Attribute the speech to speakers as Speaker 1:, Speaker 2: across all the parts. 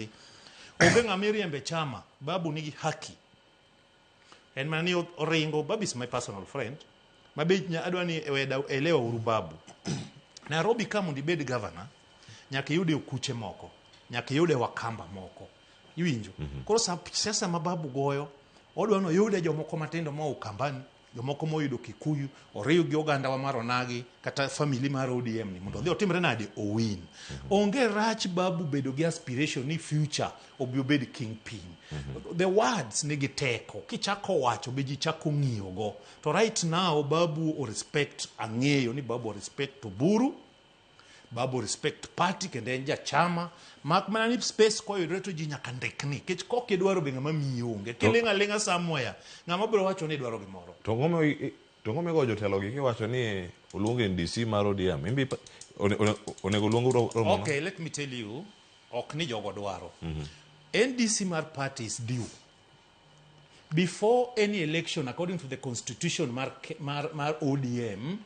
Speaker 1: ndi. Onge ng'ama iriembe chama, Babu nigi haki. En mana ni oringo, Babu is my personal friend. Ma be adwa ni weda elewa uru Babu. Nairobi ka mondo ibed governor, nyaka iyude okuche moko, nyaka iyude wakamba moko. Iwinjo? Koro sa siasa ma Babu goyo, odwa ni oyude jomoko matindo moa Ukambani, jomoko moyudo Kikuyu, oriw gi oganda wa mar Onagi kata family mar ODM ni mondo odhi otimre nade owin. Onge rach Babu bedo gi aspiration ni future obi obed kingpin. The words nigi teko, kichako wacho be ji chako ng'iyogo. To right now Babu o respect, ang'eyo ni Babu o respect Oburu, Babu respect party kendo en jachama mak mana ni space koyudore to ji nyaka ndikni nikech kok idwaro be ng'ama miyi onge kiling' aling'a somewhere ng'ama biro wacho ni idwaro gimoro.
Speaker 2: To ang'o migo jotelo gi kiwacho ni oluong NDC mar ODM imbi onego oluong romo no?
Speaker 1: Okay, let me tell you, ok ni jogo dwaro. NDC mar party is due before any election according to the constitution mar ODM.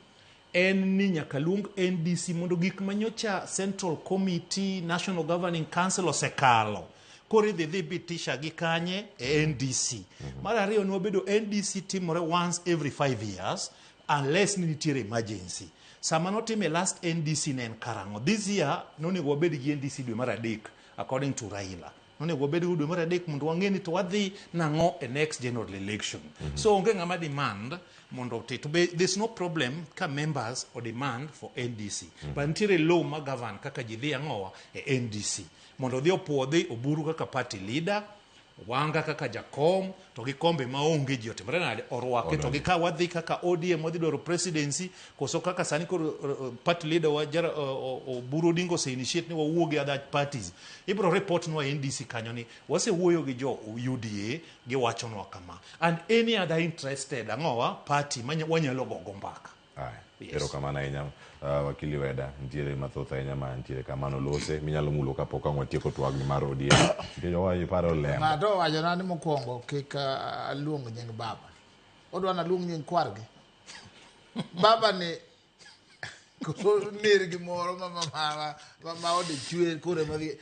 Speaker 1: En ni nyaka luong NDC mondo gik manyocha Central Committee, National Governing Council osekalo koro idhi dhi bitisha gi kanye e NDC. Mar ariyo ni wabedo NDC timore once every 5 years unless ni nitiere emergency. Sama notime last NDC ne en karang'o? This year nonego wabed gi NDC dwe mar adek. According to Raila, nonego wabed go dwe mar adek mondo wang'e ni to wadhi nang'o e next general election. So onge ng'ama demand mondo oti to be there's no problem ka members o demand for NDC, but nitiere law ma govern kaka ji dhi ang'owa e NDC mondo odhi opuodhi Oburu kaka party leader, Wanga kaka jakom, to gi kombe maonge ji otimre nade orwake to gi ka wadhi kaka ODM wadhi dwaro presidency koso kaka sani koro party leader wa jara, Oburu Odinga ose initiate ni wawuo gi other parties, ibro report nwa NDC kanyo ni wasewuoyo gi jo UDA, giwachonwa kama and any other interested ang'owa party ma wanyalo gogo mbaka.
Speaker 2: Aya,
Speaker 1: Yes.
Speaker 2: Erokamano ahinya, wakili Weda, nitiere mathoth ahinya ma nitiere kamano lose minyalo mulo kapok ang' watieko twagni mar ODM. Nikech owacho paro lembo.
Speaker 3: Ng'ato owachona ni mokwongo kik aluong nying baba. Odwa naluong nying kwargi. Baba ni koso ner gimoro ma ode chwer kore madhi.